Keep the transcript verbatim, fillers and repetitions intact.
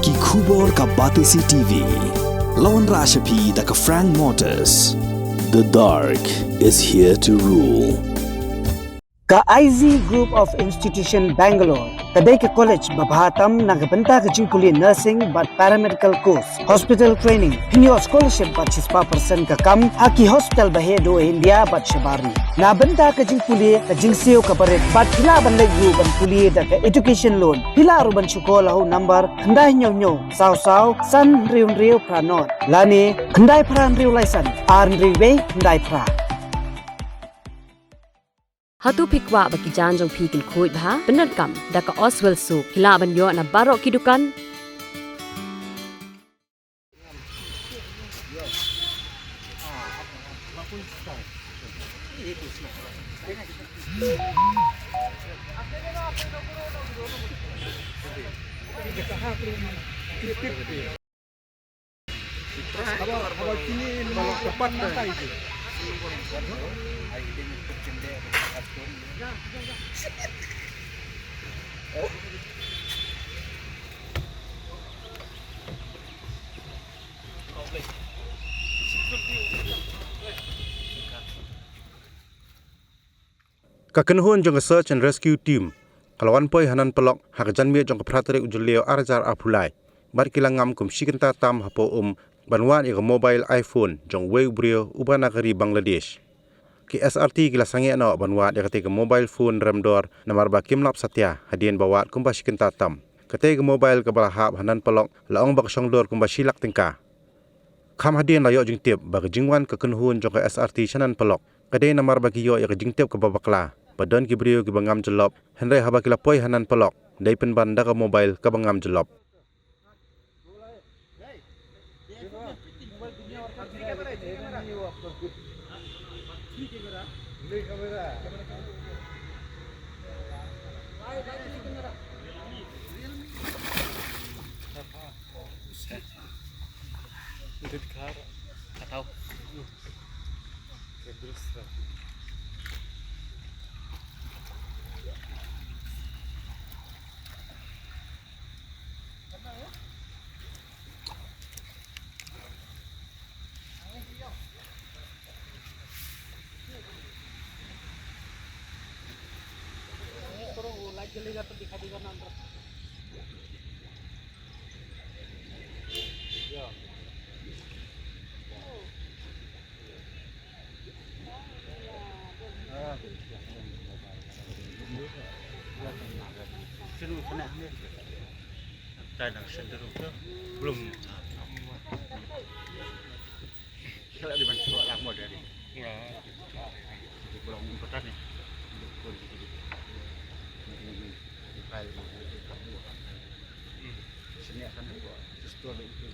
Ki khubor ka Batesi T V. La wanrah sha phi da ka Frank Motors. The dark is here to rule. Ka I Z Group of Institution Bangalore ka dei ka college ba bha tam na ka bynta ka jingpule nursing bad paramedical course, hospital training, pynïoh scholarship bad shispah percent ka kam ha ki hospital ba heh duh India bad shabar ri. Na bynta ka jingpule ka jingsiew kaba rit bad phi lah ban leit ruh ban pule da ka education loan. Phi lah ruh ban shu call ha u number khyndai hynñiew hynñiew saw saw san hynriew hynriew phra nod lane khyndai phra hynriew lai san ar hynriew wei khyndai phra. Hato phi kwah ba ki jaiñ jong phi kin khuid bha? Pyndonkam da ka Oswell Soap. Phi lah ban ïoh na baroh ki dukan. Ka kynhun jong ka Search and Rescue Team ka la wan poi ha Nan Polok ha ka janmiet jong ka phra tarik u Jylliew ar hajar arphew lai bad ki la ngam kum shi kynta tam hapoh um ban wad ïa ka mobile iPhone jong uwei u briew uba na ka ri Bangladesh. Ki S R T ki la sangeh noh ban wad ïa katei ka mobile phone rem dor namar ba kim lap satia hadien ba wad kumba shi kynta tam. Katei ka mobile kaba la hap ha Nan Polok la ong ba ka shong dor kumba shi lak tyngka. Kham hadien la ïoh jingtip ba ka jingwan ka kynhun jong ka S R T sha Nan Polok ka dei namar ba ki ïoh ïa ka jingtip kaba bakla ba don ki briew kiba ngam jyllop, hynrei haba ki la poi ha Nan Polok dei pynban da ka mobile kaba ngam jyllop. Belum. Kalau di mana sekolah lama dari. Ya. Di pulau Emperan ni. Di Pai, di Pai. Sini akan buat sesuatu itu.